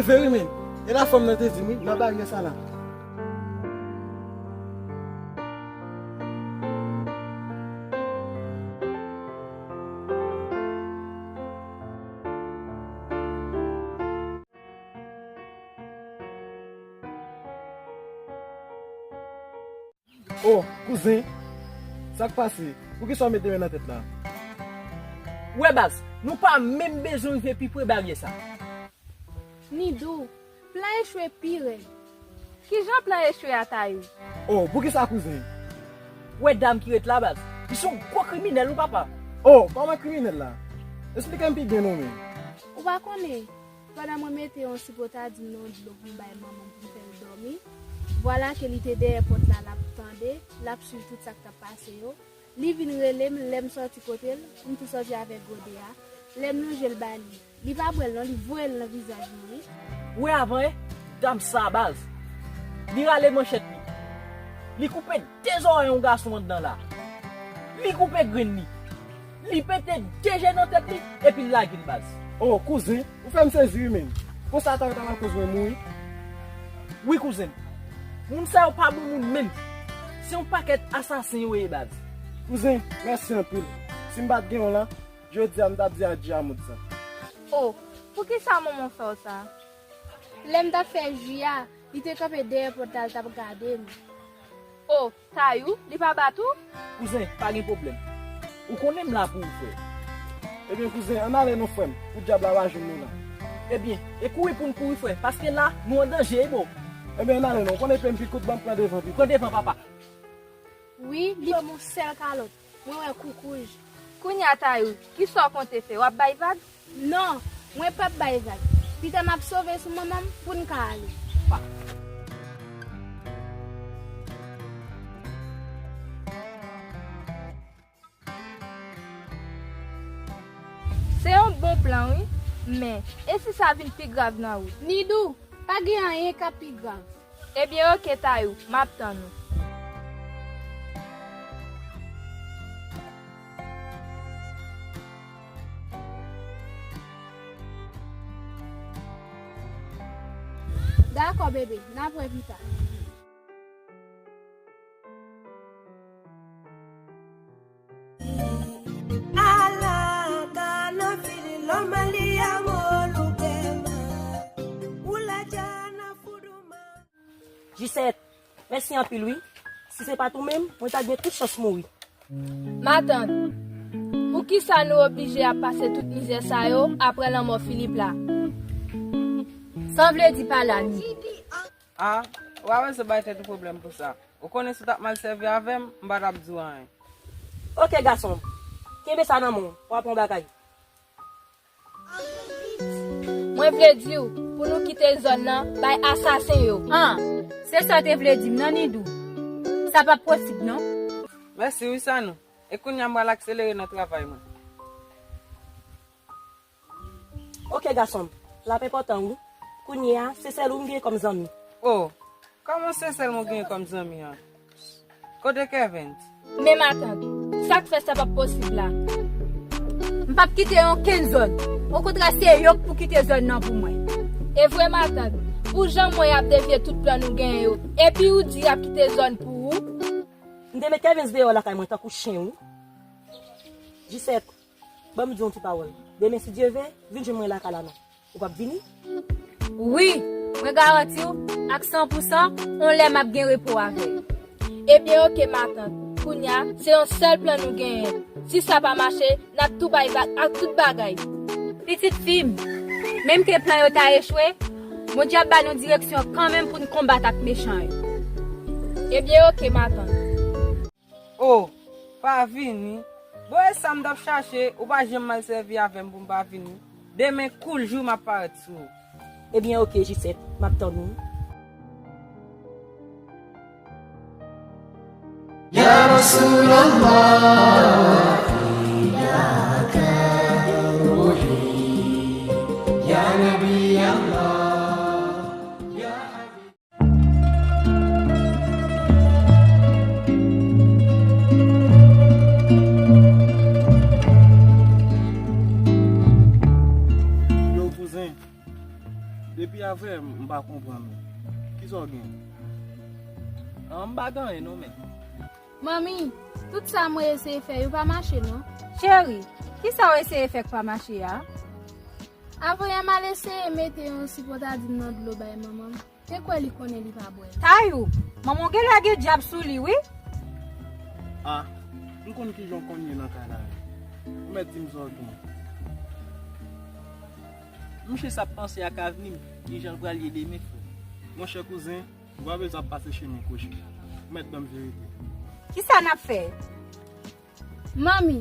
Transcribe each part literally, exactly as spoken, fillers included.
Veri men, e la fanm nan te di m wi, nan baryè sa la. Oh, kouzen, sa k pase? Poukisa w met de men nan tèt la? Wè baz, nou pa menm bezwen rive pi pre baryè sa. Nidou, plan echwe pi rèd. Kijan plan echwe a, Tayou? Oh, poukisa kouzen? Wè dam ki ret la baz, li se yon gwo kriminèl wi papa. Oh, kòman kriminèl la? Esplike m pi byen non men. Ou pa konnen, pandan mwen mete yon sipotadin nan dlo pou m bay manman m pou m fè l dòmi, vwala ke li te dèyè pòt la, l ap tande, l ap swiv tout sa k t ap pase yo. Li vin rele m, lè m sòti kote l, m tou sòti avèk gode a. Lè m lonje l ba li, li pa bwè l non, li voye l nan vizaj mwen wi. Wè avan e, dam sa baz. Li rale manchèt li. Li koupe de zòrèy yon gason anndan la. Li koupe grenn li. Li pete de je nan tèt li, epi l lage l baz. Oh, kouzen, ou fè m sezi wi menm. Konsa Tayou ta lakoz mwen mouri. Wi kouzen. Moun sa yo pa bon moun menm. Se yon pakèt asasen yo ye baz. Kouzen, mèsi anpil. Si m pa t gen w la, jodi a m t ap di adje a moun sa. Oh, poukisa manman w fè w sa? Lè m t ap fè ji a, li te kanpe dèyè pòt la, l t ap gade m. Oh, Tayou, li pa bat ou? Kouzen, pa gen pwoblèm. Ou konnen m la pou ou, frè. Ebyen, kouzen, ann ale non, frè m, pou dyab la pa jwenn nou la. Ebyen, e kouri pou n kouri, frè, paske la, nou an danje, wi bro. Ebyen, ann ale non, ou konnen epe m pi kout, ban m pran devan, pi kout. Pran devan, papa. Wi, li ban m yon sèl kalòt. Mwen wè koukouj. Kounye a, Tayou, kisa w konte fè? W ap bay vag? Non, mwen p ap bay vag. Pita m ap sove sou manman m pou n ka ale. Se yon bon plan, wi. Men, e si sa vin pi grav nan wout? Nidou, pa gen anyen k ap pi grav. Ebyen, oke, Tayou, m ap tann ou. Dakò, bebe, n ap wè pita. Ala kana fili lomali ya molu kema. Ula jana fuduma. Jisèt, mèsi anpil wi. Si se pa t ou menm, mwen ta gen tout chans mouri. Matant, poukisa nou oblije ap pase tout mizè sa yo apre lanmò Filip la? Sa w vle di pa la, Ni? A, ou pa bezwen bay tèt ou pwoblèm pou sa. Ou konnen si w t ap mal sèvi avè m, m pa t ap di w anyen. Oke, gason m. Kenbe sa nan men w, w ap wè yon bagay. Mwen vle di w, pou nou kite zòn nan bay asasen yo. An, se sa w te vle di m nan, Nidou? Sa p ap posib, non. Mèsi wi, Sanou. E kounye a m pral akselere nan travay mwen. Oke, gason m. L ap enpòtan, wi. Kounye a, se sèl ou m gen kòm zanmi. O, kòman se sèl mwen genyen kòm zanmi an? Kote Kevens? Men matant, sa k fè sa p ap posib la? M p ap kite okenn zòn. Okontrè, se yo k pou kite zòn nan pou mwen. E vre matant, pou jan mwen ap devye tout plan nou genyen yo, epi ou di y ap kite zòn pou ou? M te met Kevens deyò lakay mwen tankou chen, wi. Jisèt, ban m di w yon ti pawòl. Demen, si Dye ve, vin jwenn mwen lakay la non. Ou p ap vini? Wi, mwen garanti w, ak san pou san, yon lè m ap gen repo avè l. Ebyen, oke, matant. Kounye a, se yon sèl plan nou genyen. Si sa pa mache, n ap tou bay vag ak tout bagay. Pitit fi m, menm ke plan yo ta echwe, Bondye ap ba nou direksyon kanmenm pou n konbat ak mechan yo. Ebyen, oke, matant. O, pa vini. Bon, e sa m t ap chache, ou pa janm mal sèvi avè m pou m pa vini. Demen koul jou m ap parèt sou ou. Ebyen, oke, Jisèt, m ap tann ou. Ya Rasulallah, fidaka ruhi, ya Nabi Allah, ya Habib. Yo, kouzen, depi avan M pa konprann ou. Kisa w gen? An, m pa gen anyen non, men. Manmi, tout sa mwen eseye fè yo pa mache non. Cheri, kisa w eseye fè k pa mache a? Avan yè m al eseye mete yon sipotadin nan dlo bay manman m. Te kwè li konnen li pa bwè l. Tayou, manman w genlè gen dyab sou li wi. A, m konn kijan w konn ye nan kay la wi. Ou mèt di m sa w gen. M jis ap panse ak avni m, kijan l pral ye demen frè. Monchè kouzen, ou pa bezwen ap pase chemen kwochi. Ou mèt ban m verite. Kisa n ap fè? Manmi,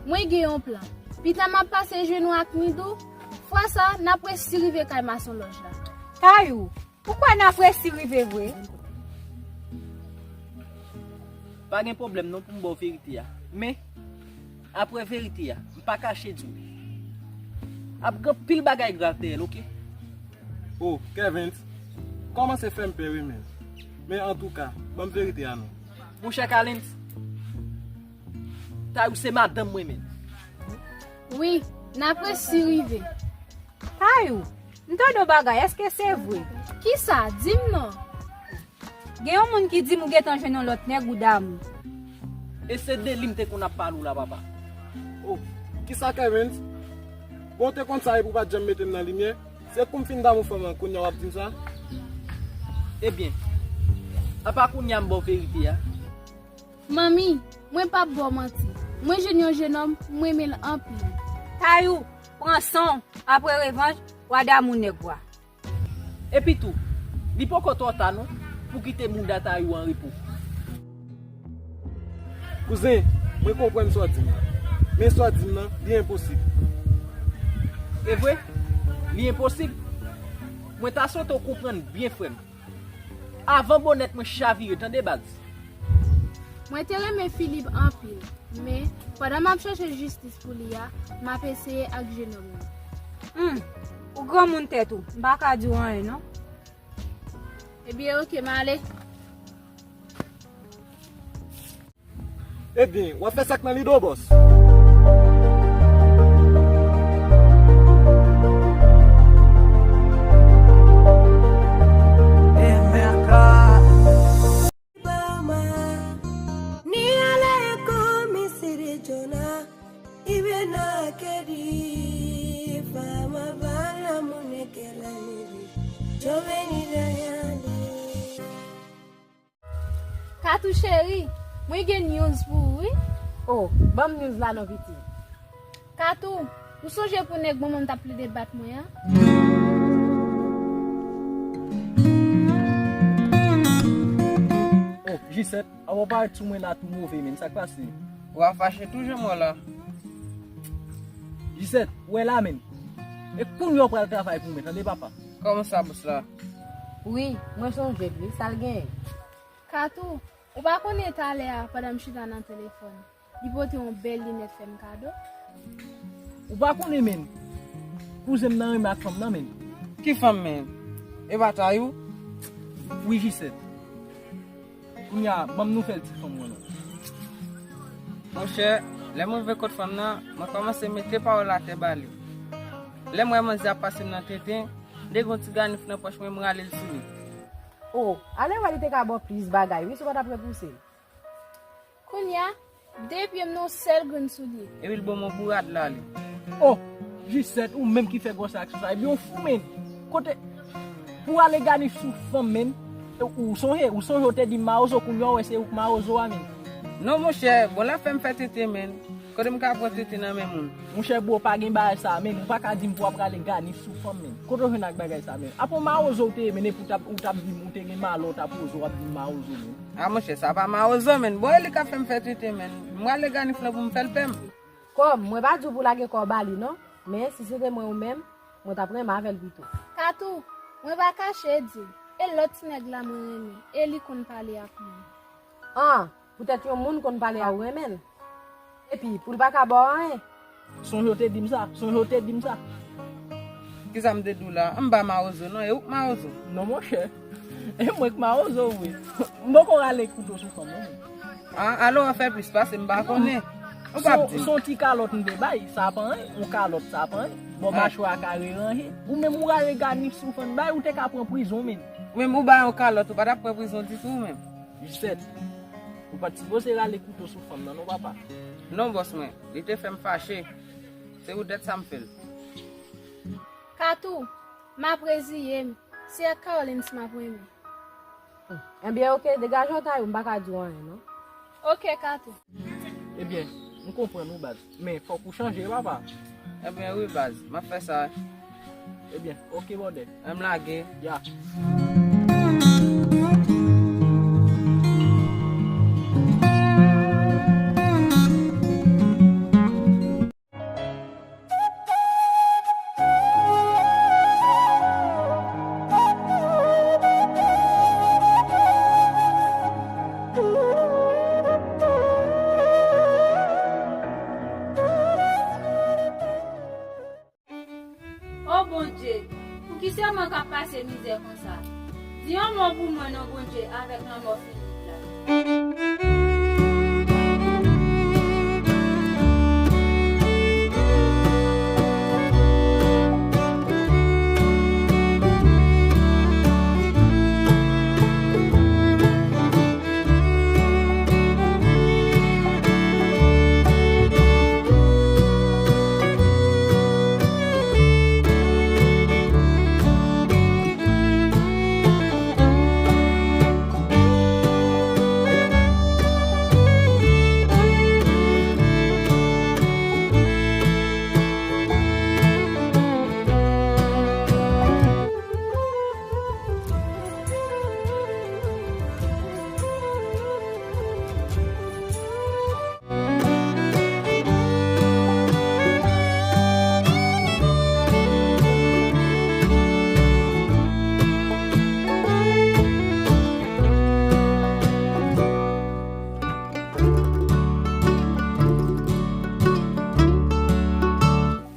mwen gen yon plan. Pita m ap pase jenou ak Nidou. Fwa sa, n ap resi rive kay masonlòj la. Tayou, ou kwè n ap resi rive vre? Pa gen pwoblèm non pou m ba w verite a. Men, apre verite a, m pa kache di w. Ap gen anpil bagay grav dèyè l, oke? O, Kervens, kòmanse fè m pè wi, men. Men antouka, ban m verite a non. Monchè Kalens, Tayou se madanm mwen menm. Wi, n ap resi rive. Tayou, m tande yon bagay, èske se vre? Kisa? Di m non. Gen yon moun ki di m ou gentan jwenn yon lòt nèg ou damou. E se de li m te konn ap pale w la, papa. O, kisa Kervens? Bon, w te konn sa epi w pa t janm mete m nan limyè. Se kou m fin damou fanm lan, kounye a w ap di m sa? Ebyen, apa kounye a m ba w verite a? Manmi, mwen p ap ba w manti. Mwen jwenn yon jennonm, m renmen l anpil. Tayou, pran san w, apre revanj, w a damou nèg ou a. Epi tou, li poko twò ta non, pou kite mouda Tayou an repo. Kouzen, mwen konprann sa w di m nan. Men sa w di m nan, li enposib. E vre? Li enposib? Mwen ta swete w konprann byen, frè m. Avan bonèt mwen chavire, tande baz. Mwen te renmen Filip anpil, men pandan m ap chèche jistis pou li a, m ap eseye ak jennonm nan. Humm, ou granmoun tèt ou, m pa ka di w anyen non. Ebyen, oke, m ale. Ebyen, w ap fè sa k nan lide w, bòs? Ni ale komisiri jona, ibe na kedi fama bala munekela nibi, joveni dayani. Katou cheri, mwen gen news pou ou wi. O, ban m news la non pitit. Katou, ou sonje pou nèg manman m t ap plede bat mwen an? O, Jisèt, avan w parèt sou mwen la tou move, men sa k pase? Ou ap fache tou jan m wè w la. Jisèt, ou wè la, men. E kounye a w pral travay pou mwen, tande papa? Kòman sa, bòs la? Wi, mwen sonje l wi, sa l genyen? Katou, ou pa konnen talè a pandan m chita nan telefòn, li pote yon bèl linèt fè m kado? Ou pa konnen, men. Kouzen m nan renmen ak fanm nan, men. Ki fanm, men? E pa Tayou? Wi, Jisèt. Kounye a, ban m nouvèl ti fanm mwen non. Monchè, lè m rive kot fanm nan, mwen kòmanse mete pawòl atè ba li. Lè m wè manzè ap pase m nan tenten, m te gen yon ti ganif nan pòch mwen, m rale l sou li. O, alewè li te ka ba w plis bagay wi si w pa t ap repouse l. Kounye a, de pye m nan yon sèl grenn soulye. Epi l ban m yon bourad la li. O, Jisèt, ou menm ki fè gwòs aksyon sa. Ebyen, ou fou, men. Kote, pou ale ganif sou fanm, men. Ou sonje, ou sonje ou te di m mawozo, kounye a w wè se ou k mawozo a, men. Non, monchè, bon, l ap fè m fè tenten, men. Kote m ka pran tenten nan men moun? Monchè bro, pa gen bagay sa, men. Ou pa ka di m pou w ap rale ganif sou fanm, men. Kote w jwenn ak bagay sa, men? Apa w mawozo ou te ye, men, epi w t ap, ou t ap di m ou te gen malè, w t ap wozo, w ap di m mawozo, men. A, monchè, sa pa mawozo, men. Bon, e li k ap fè m fè tenten, men. M rale ganif lan pou m fè l pè m. Kòm, mwen pa di w pou w lage kò w ba li, non. Men, si se te mwen ou menm, mwen t ap renmen avè l pito. Katou, mwen pa kache di w. E lòt ti nèg la mwen renmen. E li konn pale ak moun. An, poutèt yon moun konn pale a ou renmen l. Epi, pou l pa ka ba w anyen. Sonje w te di m sa, sonje w te di m sa. Kisa m te di w la? M pa mawozo non, e ou k mawozo. Non, monchè. E mwen k mawozo, wi. M poko rale kouto sou fanm, non. A, alò w ap fè plis pase m pa konnen. Ou p ap di m. Se yon ti kalòt m te bay, sa pa anyen. Yon kalòt, sa pa anyen. Bò machwa a ka reranje. Ou menm ou rale gade sou fann bay, ou te ka pran prizon menm. Ou menm ou bay yon kalòt, ou pa t ap pran prizon ditou ou menm. Jisèt, ou pa t sipoze rale kouto sou fanm nan non papa. Non bòs mwen, li te fè m fache. Se poutèt sa m fè l. Katou, m ap reziye m. Se ak Carolines m ap renmen. Ebyen, oke, degaje w Tayou, m pa ka di w anyen, non. Oke, Katou. Ebyen, m konprann ou, baz. Men, fòk ou chanje, papa. Ebyen, wi, baz, m ap fè sa. Ebyen, oke, brother. M lage. Ya. O Bondye, poukisa mwen k ap pase mizè konsa? Di yon mo pou mwen non Bondye avèk lanmò Filip la.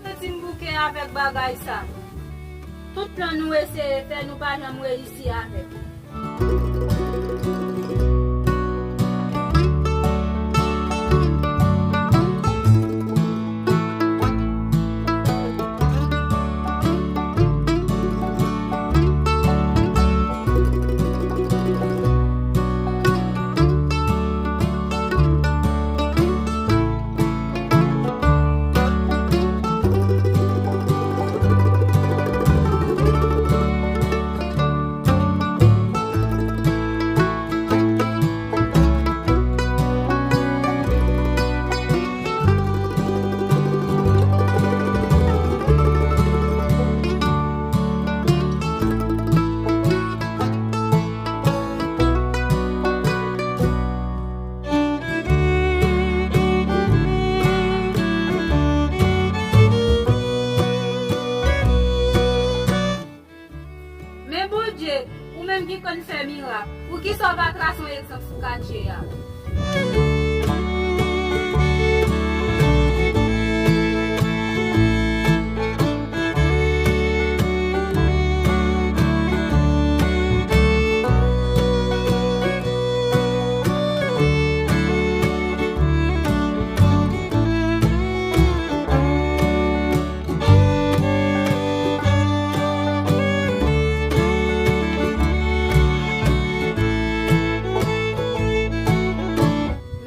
Santi m bouke avèk bagay sa. Tout plan nou eseye fè, nou pa janm reyisi avèk. Men Bondye, ou menm ki konn fè mirak, poukisa w pa trase yon egzanp sou katye a?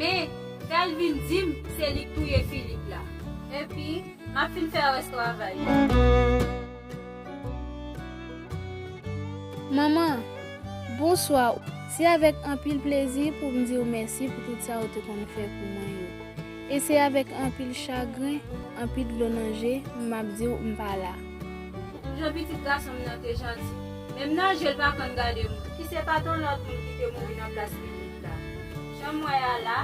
Men, Kelvin di m se li k touye Filip la. Epi, m ap fin fè rès travay. Manman, bonswa. Se avèk anpil plezi pou m di w mèsi pou tout sa ou te konn fè pou mwen yo. E se avèk anpil chagren, anpil dlo nan je, m ap di w m pa la. Jan pitit gason m nan te janti. Menm nan je l pa konn gade moun. Ki se pa t yon lòt moun ki te mouri nan plas Filip la. Jan m wè a la,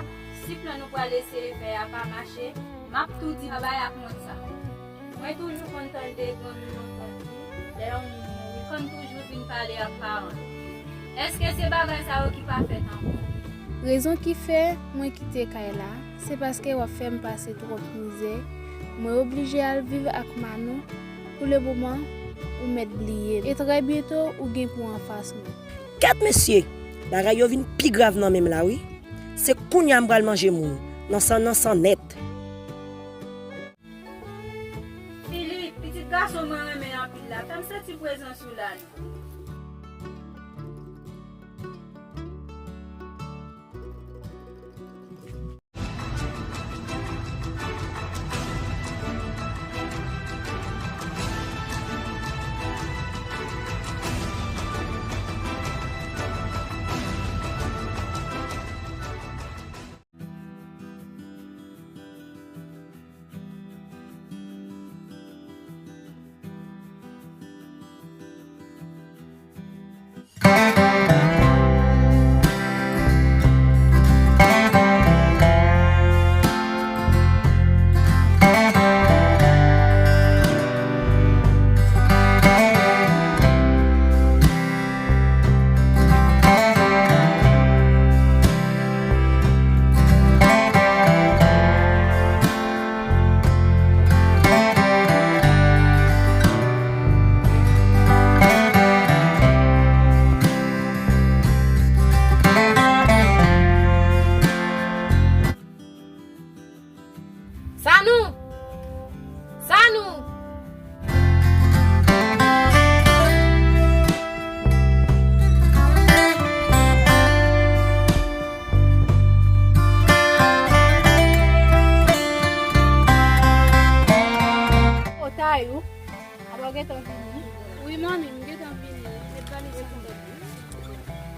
si plan nou pral eseye fè a pa mache, m ap tou di bagay ak mond sa. Mwen toujou konn tande granmoun yo konn di, lè yon moun mouri, konn toujou vin pale ak paran l. Èske se bagay sa yo ki pa fèt ankò? Rezon ki fè mwen kite kay la, se paske w ap fè m pase twòp mizè. Mwen oblije al viv ak Manou. Pou le moman, ou mèt bliye m. E trè byento, ou gen pou anfas mwen. Kèt mesye! Bagay yo vin pi grav nan men m la wi. Se kounya m pral manje moun. Nan san, nan san nèt. Filip, pitit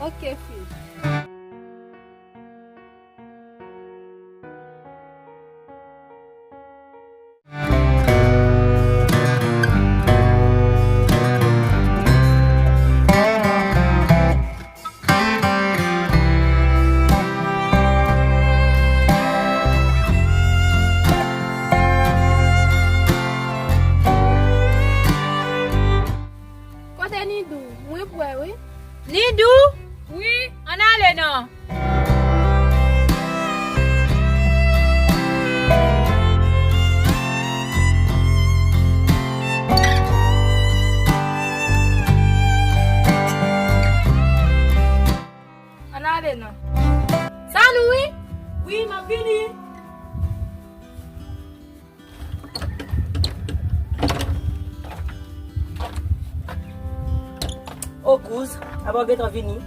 Ok, fi. Kote Nidou? Mwen pwè wi. Nidou? Wi, ann ale non. Ann ale non. Sa nou wi? Wi, m ap vini. O kouz, apa w gentan vini?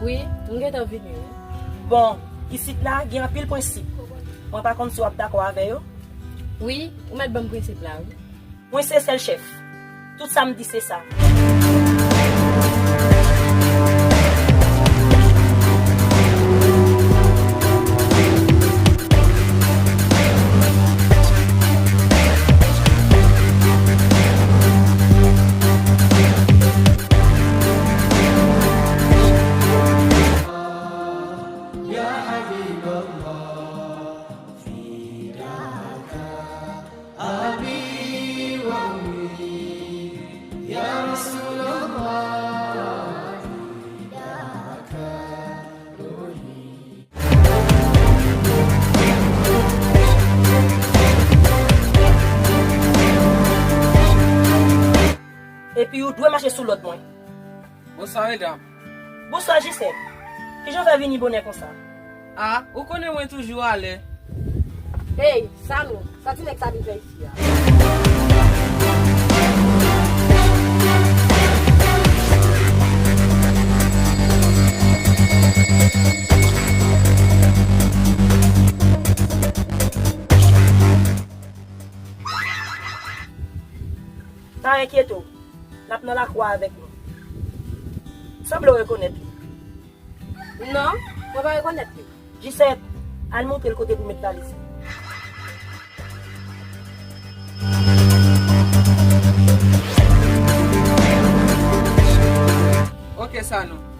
Wi, m gentan vini wi. Bon, isit la gen anpil prensip. Mwen pa konn si w ap dakò avè yo. Wi, ou mèt ban m prensip la wi. Mwen se sèl chèf. Tout sa m di se sa. Epi ou dwe mache sou lòd mwen. Bonswa medam. Bonswa Jisèt. Kijan w fè vini bonè konsa? A, ou konnen mwen toujou alè. Ey, Sanou, sa ti nèg sa vin fè isi a? Pa enkyete w, n ap nan lakou a avèk nou. Sanble w rekonèt li. Non, mwen pa rekonèt li. Jisèt, al montre l kote pou met valiz li. Ok, Sanou.